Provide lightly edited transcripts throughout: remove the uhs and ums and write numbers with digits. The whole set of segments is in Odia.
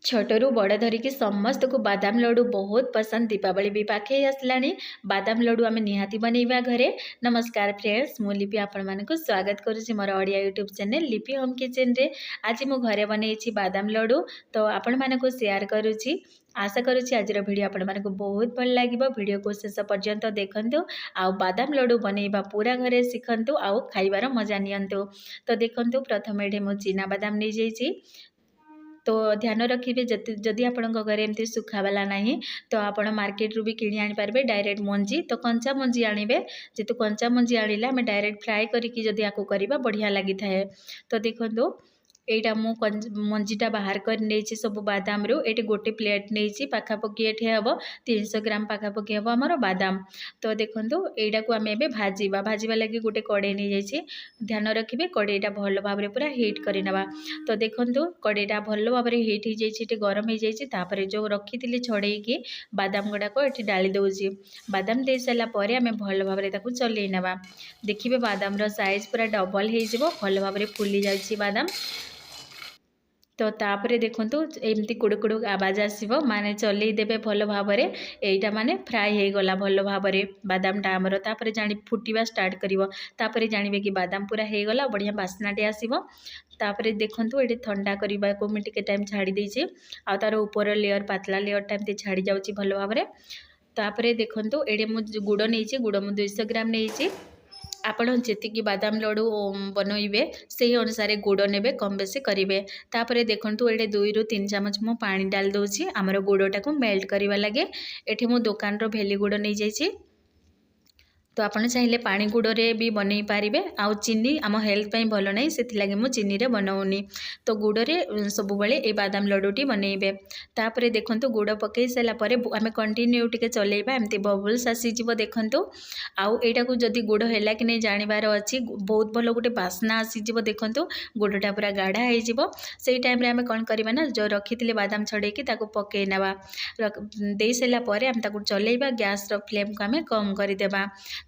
ଛୋଟରୁ ବଡ଼ ଧରିକି ସମସ୍ତଙ୍କୁ ବାଦାମ ଲଡ଼ୁ ବହୁତ ପସନ୍ଦ। ଦୀପାବଳି ବି ପାଖେଇ ଆସିଲାଣି, ବାଦାମ ଲଡ଼ୁ ଆମେ ନିହାତି ବନେଇବା ଘରେ। ନମସ୍କାର ଫ୍ରେଣ୍ଡସ୍, ମୁଁ ଲିପି ଆପଣମାନଙ୍କୁ ସ୍ୱାଗତ କରୁଛି ମୋର ଓଡ଼ିଆ ୟୁଟ୍ୟୁବ୍ ଚ୍ୟାନେଲ୍ ଲିପି ହୋମ୍ କିଚେନ୍ରେ। ଆଜି ମୁଁ ଘରେ ବନେଇଛି ବାଦାମ ଲଡ଼ୁ, ତ ଆପଣମାନଙ୍କୁ ସେୟାର କରୁଛି। ଆଶା କରୁଛି ଆଜିର ଭିଡ଼ିଓ ଆପଣମାନଙ୍କୁ ବହୁତ ଭଲ ଲାଗିବ। ଭିଡ଼ିଓକୁ ଶେଷ ପର୍ଯ୍ୟନ୍ତ ଦେଖନ୍ତୁ ଆଉ ବାଦାମ ଲଡ଼ୁ ବନେଇବା ପୁରା ଘରେ ଶିଖନ୍ତୁ ଆଉ ଖାଇବାର ମଜା ନିଅନ୍ତୁ। ତ ଦେଖନ୍ତୁ, ପ୍ରଥମେ ଏଠି ମୁଁ ଚିନା ବାଦାମ ନେଇଯାଇଛି। ତ ଧ୍ୟାନ ରଖିବେ, ଯଦି ଆପଣଙ୍କ ଘରେ ଏମିତି ଶୁଖାବାଲା ନାହିଁ, ତ ଆପଣ ମାର୍କେଟରୁ ବି କିଣି ଆଣିପାରିବେ ଡାଇରେକ୍ଟ ମଞ୍ଜି। ତ କଞ୍ଚା ମଞ୍ଜି ଆଣିବେ, ଯେହେତୁ କଞ୍ଚା ମଞ୍ଜି ଆଣିଲେ ଆମେ ଡାଇରେକ୍ଟ ଫ୍ରାଏ କରିକି ଯଦି ଆକୁ କରିବା, ବଢ଼ିଆ ଲାଗିଥାଏ। ତ ଦେଖନ୍ତୁ, ଏଇଟା ମୁଁ ମଞ୍ଜିଟା ବାହାର କରି ନେଇଛି ସବୁ ବାଦାମରୁ। ଏଇଠି ଗୋଟେ ପ୍ଲେଟ୍ ନେଇଛି, ପାଖାପାଖି ଏଠି ହେବ 300 ଗ୍ରାମ ପାଖାପାଖି ହେବ ଆମର ବାଦାମ। ତ ଦେଖନ୍ତୁ, ଏଇଟାକୁ ଆମେ ଏବେ ଭାଜିବା। ଭାଜିବା ଲାଗି ଗୋଟେ କଡ଼େଇ ନେଇଯାଇଛି। ଧ୍ୟାନ ରଖିବେ, କଡ଼େଇଟା ଭଲ ଭାବରେ ପୁରା ହିଟ୍ କରିନେବା। ତ ଦେଖନ୍ତୁ, କଡ଼େଇଟା ଭଲ ଭାବରେ ହିଟ୍ ହେଇଯାଇଛି, ଏଠି ଗରମ ହେଇଯାଇଛି। ତାପରେ ଯେଉଁ ରଖିଥିଲି ଛଡ଼େଇକି ବାଦାମ ଗୁଡ଼ାକ, ଏଠି ଡାଳି ଦେଉଛି। ବାଦାମ ଦେଇସାରିଲା ପରେ ଆମେ ଭଲ ଭାବରେ ତାକୁ ଚଲେଇ ନେବା। ଦେଖିବେ, ବାଦାମର ସାଇଜ୍ ପୁରା ଡବଲ୍ ହେଇଯିବ, ଭଲ ଭାବରେ ଫୁଲି ଯାଉଛି ବାଦାମ। ତ ତାପରେ ଦେଖନ୍ତୁ, ଏମିତି କୁଡ଼ୁ କୁଡ଼ୁ ଆବାଜ ଆସିବ, ମାନେ ଚଲେଇ ଦେବେ ଭଲ ଭାବରେ। ଏଇଟା ମାନେ ଫ୍ରାଏ ହେଇଗଲା ଭଲ ଭାବରେ ବାଦାମଟା ଆମର। ତାପରେ ଜାଣି ଫୁଟିବା ଷ୍ଟାର୍ଟ କରିବ। ତାପରେ ଜାଣିବେ କି ବାଦାମ ପୁରା ହେଇଗଲା, ବଢ଼ିଆ ବାସ୍ନାଟେ ଆସିବ। ତାପରେ ଦେଖନ୍ତୁ, ଏଠି ଥଣ୍ଡା କରିବାକୁ ମୁଁ ଟିକେ ଟାଇମ୍ ଛାଡ଼ି ଦେଇଛି ଆଉ ତା'ର ଉପର ଲେୟର୍, ପାତଲା ଲେୟର୍ଟା ଏମିତି ଛାଡ଼ି ଯାଉଛି ଭଲ ଭାବରେ। ତାପରେ ଦେଖନ୍ତୁ, ଏଠି ମୁଁ ଗୁଡ଼ ନେଇଛି। ଗୁଡ଼ ମୁଁ 200 ଗ୍ରାମ ନେଇଛି। ଆପଣ ଯେତିକି ବାଦାମ ଲଡ଼ୁ ବନେଇବେ, ସେହି ଅନୁସାରେ ଗୁଡ଼ ନେବେ, କମ୍ ବେଶୀ କରିବେ। ତାପରେ ଦେଖନ୍ତୁ, ଏଠି 2ରୁ 3 ଚାମଚ ମୁଁ ପାଣି ଡାଲି ଦେଉଛି ଆମର ଗୁଡ଼ଟାକୁ ମେଲ୍ଟ କରିବା ଲାଗି। ଏଠି ମୁଁ ଦୋକାନର ଭେଲି ଗୁଡ଼ ନେଇଯାଇଛି। ତ ଆପଣ ଚାହିଁଲେ ପାଣି ଗୁଡ଼ରେ ବି ବନେଇ ପାରିବେ। ଆଉ ଚିନି ଆମ ହେଲ୍ଥ ପାଇଁ ଭଲ ନାହିଁ, ସେଥିଲାଗି ମୁଁ ଚିନିରେ ବନାଉନି। ତ ଗୁଡ଼ରେ ସବୁବେଳେ ଏଇ ବାଦାମ ଲଡ଼ୁଟି ବନେଇବେ। ତାପରେ ଦେଖନ୍ତୁ, ଗୁଡ଼ ପକାଇ ସାରିଲା ପରେ ଆମେ କଣ୍ଟିନ୍ୟୁ ଟିକେ ଚଲେଇବା। ଏମିତି ବବଲ୍ସ ଆସିଯିବ ଦେଖନ୍ତୁ। ଆଉ ଏଇଟାକୁ ଯଦି ଗୁଡ଼ ହେଲା କି ନାହିଁ ଜାଣିବାର ଅଛି, ବହୁତ ଭଲ ଗୋଟେ ବାସ୍ନା ଆସିଯିବ। ଦେଖନ୍ତୁ, ଗୁଡ଼ଟା ପୁରା ଗାଢ଼ା ହେଇଯିବ। ସେଇ ଟାଇମ୍ରେ ଆମେ କ'ଣ କରିବା ନା, ଯେଉଁ ରଖିଥିଲେ ବାଦାମ ଛଡ଼େଇକି, ତାକୁ ପକାଇ ନେବା। ଦେଇ ସାରିଲା ପରେ ଆମେ ତାକୁ ଚଲେଇବା। ଗ୍ୟାସ୍ର ଫ୍ଲେମ୍କୁ ଆମେ କମ୍ କରିଦେବା।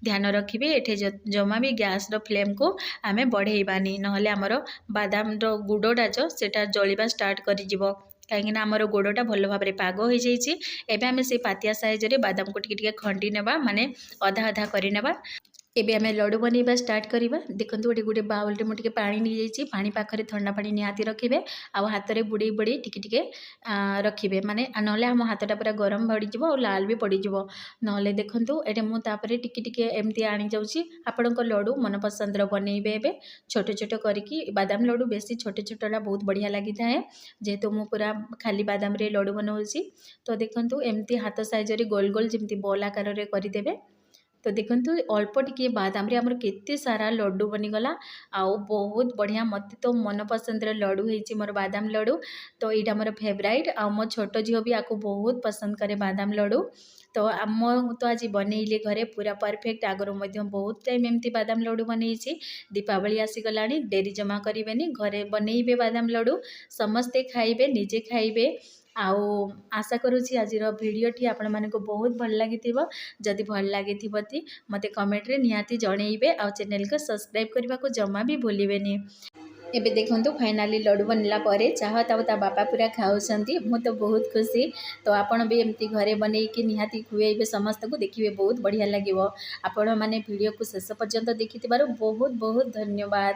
ଧ୍ୟାନ ରଖିବେ, ଏଠି ଜମା ବି ଗ୍ୟାସ୍ର ଫ୍ଲେମ୍କୁ ଆମେ ବଢ଼େଇବାନି, ନହେଲେ ଆମର ବାଦାମର ଗୁଡ଼ଟା ଯେଉଁ, ସେଇଟା ଜଳିବା ଷ୍ଟାର୍ଟ କରିଯିବ, କାହିଁକିନା ଆମର ଗୁଡ଼ଟା ଭଲ ଭାବରେ ପାଗ ହୋଇଯାଇଛି। ଏବେ ଆମେ ସେଇ ପାତିଆ ସାଇଜରେ ବାଦାମକୁ ଟିକେ ଟିକେ ଖଣ୍ଡି ନେବା, ମାନେ ଅଧା ଅଧା କରିନେବା। ଏବେ ଆମେ ଲଡ଼ୁ ବନେଇବା ଷ୍ଟାର୍ଟ କରିବା। ଦେଖନ୍ତୁ, ଗୋଟେ ଗୋଟେ ବାଉଲରେ ମୁଁ ଟିକେ ପାଣି ନେଇଯାଇଛି। ପାଣି ପାଖରେ ଥଣ୍ଡା ପାଣି ନିହାତି ରଖିବେ ଆଉ ହାତରେ ବୁଡ଼େଇ ବୁଡ଼େଇ ଟିକେ ଟିକେ ରଖିବେ, ମାନେ ନହେଲେ ଆମ ହାତଟା ପୁରା ଗରମ ପଡ଼ିଯିବ ଆଉ ଲାଲ ବି ପଡ଼ିଯିବ ନହେଲେ। ଦେଖନ୍ତୁ, ଏଠି ମୁଁ ତାପରେ ଟିକେ ଟିକେ ଏମିତି ଆଣିଯାଉଛି। ଆପଣଙ୍କ ଲଡ଼ୁ ମନପସନ୍ଦର ବନେଇବେ। ଏବେ ଛୋଟ ଛୋଟ କରିକି ବାଦାମ ଲଡ଼ୁ ବେଶୀ ଛୋଟ ଛୋଟଟା ବହୁତ ବଢ଼ିଆ ଲାଗିଥାଏ, ଯେହେତୁ ମୁଁ ପୁରା ଖାଲି ବାଦାମରେ ଲଡ଼ୁ ବନାଉଛି। ତ ଦେଖନ୍ତୁ, ଏମିତି ହାତ ସାଇଜରେ ଗୋଲ ଗୋଲ ଯେମିତି ବଲ୍ ଆକାରରେ କରିଦେବେ। ତ ଦେଖନ୍ତୁ, ଅଳ୍ପ ଟିକିଏ ବାଦାମରେ ଆମର କେତେ ସାରା ଲଡ଼ୁ ବନିଗଲା ଆଉ ବହୁତ ବଢ଼ିଆ, ମୋତେ ତ ମନପସନ୍ଦର ଲଡ଼ୁ ହେଇଛି ମୋର ବାଦାମ ଲଡ଼ୁ। ତ ଏଇଟା ମୋର ଫେଭରାଇଟ୍ ଆଉ ମୋ ଛୋଟ ଝିଅ ବି ଆକୁ ବହୁତ ପସନ୍ଦ କରେ ବାଦାମ ଲଡ଼ୁ। ତ ଆମ ତ ଆଜି ବନେଇଲି ଘରେ ପୁରା ପରଫେକ୍ଟ। ଆଗରୁ ମଧ୍ୟ ବହୁତ ଟାଇମ୍ ଏମିତି ବାଦାମ ଲଡ଼ୁ ବନେଇଛି। ଦୀପାବଳି ଆସିଗଲାଣି, ଡେରି ଜମା କରିବେନି, ଘରେ ବନେଇବେ ବାଦାମ ଲଡ଼ୁ, ସମସ୍ତେ ଖାଇବେ, ନିଜେ ଖାଇବେ। ଆଉ ଆଶା କରୁଛି ଆଜିର ଭିଡ଼ିଓଟି ଆପଣମାନଙ୍କୁ ବହୁତ ଭଲ ଲାଗିଥିବ। ଯଦି ଭଲ ଲାଗିଥିବ ତି ମୋତେ କମେଣ୍ଟରେ ନିହାତି ଜଣେଇବେ ଆଉ ଚ୍ୟାନେଲକୁ ସବସ୍କ୍ରାଇବ୍ କରିବାକୁ ଜମା ବି ଭୁଲିବେନି। ଏବେ ଦେଖନ୍ତୁ, ଫାଇନାଲି ଲଡ଼ୁ ବନିଲା ପରେ ଚାହତ ଆଉ ତା ବାପା ପୁରା ଖାଉଛନ୍ତି। ମୁଁ ତ ବହୁତ ଖୁସି। ତ ଆପଣ ବି ଏମିତି ଘରେ ବନେଇକି ନିହାତି ଖୁଆଇବେ ସମସ୍ତଙ୍କୁ, ଦେଖିବେ ବହୁତ ବଢ଼ିଆ ଲାଗିବ। ଆପଣମାନେ ଭିଡ଼ିଓକୁ ଶେଷ ପର୍ଯ୍ୟନ୍ତ ଦେଖିଥିବାରୁ ବହୁତ ବହୁତ ଧନ୍ୟବାଦ।